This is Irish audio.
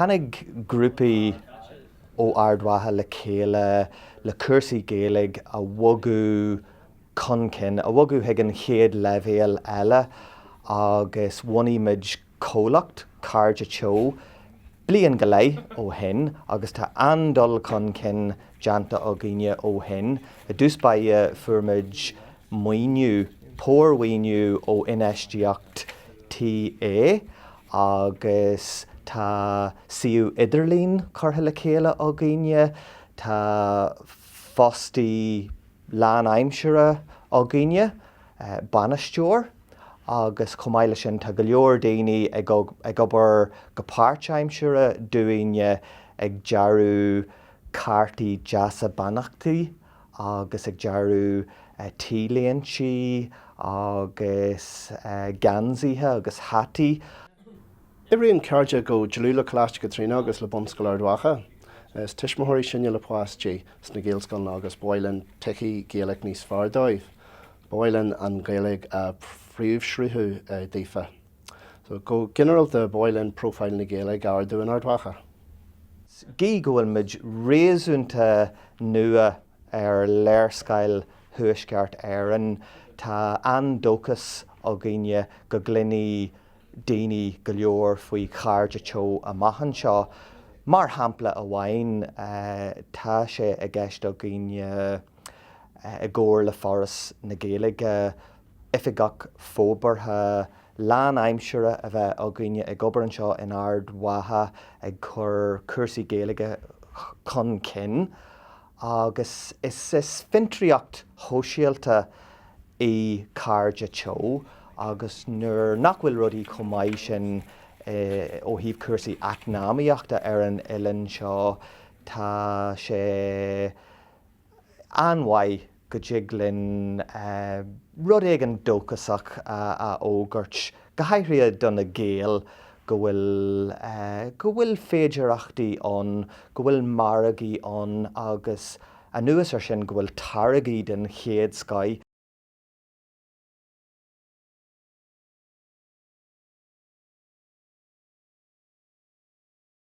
Tháinig grúpaí ó Ard Mhacha le chéile le cúrsaí Gaeilge a bhogadh chun cinn, a bhogadh chuig an chéad leibhéal eile agus bhunaigh muid comhlacht, Cairde Teo, bliain go leith ó shin agus tá an-dul chun cinn déanta againne ó shin. I dtús báire fuair muid maoiniú, pórmhaoiniú ó Infheistíocht TÉ agus tá suíomh idirlín curtha le chéile againne, tá fostaí lánaimseartha againne, bainisteoir, agus chomh maith leis sin tá go leor daoine ag obair go páirtaimseartha dúinne ag dearadh cártaí deasa beannachtaí agus ag dearadh T-léintí agus geansaithe agus hataí. Oibríonn Cairde go dlúth le Coláiste Chaitríona agus le Bunscoil Ard Mhacha. Is tuismitheoirí sinne le páistí sna Gaelscoileanna agus ba mhaith linn todhchaí Ghaelach níos fearr dóibh. Ba mhaith linn an Ghaeilge a phríomhshruthú daofa. So, go ginearálta, ba mhaith linn profile na Gaeilge a ardú in Ard Mhacha. Gídh go bhfuil muid réasúnta nua ar léarscáil Thuaisceart Éireann, tá an-dóchas againne go gcluinfidh daoine go leor faoi Chairde Teo amach anseo. Mar shampla amháin, tá sé i gceist againne, i gcomhar le Foras na Gaeilge, oifigeach forbartha lánaimseartha a bheith againne ag obair anseo in Ard Mhacha ag cur cúrsaí Gaeilge chun cinn agus is fiontraíocht shóisialta í Cairde Teo agus nuair nach bhfuil rudaí chomh maith sin ó thaobh cúrsaí eacnamaíochta ar an oileán seo tá sé an-mhaith go dtig linn rud éigin dóchasach a fhógairt, go háirithe do na Gaeil, go bhfuil, go bhfuil féidearthachtaí ann, go bhfuil margaí ann agus anuas ar sin go bhfuil táirgí den chéad scoith.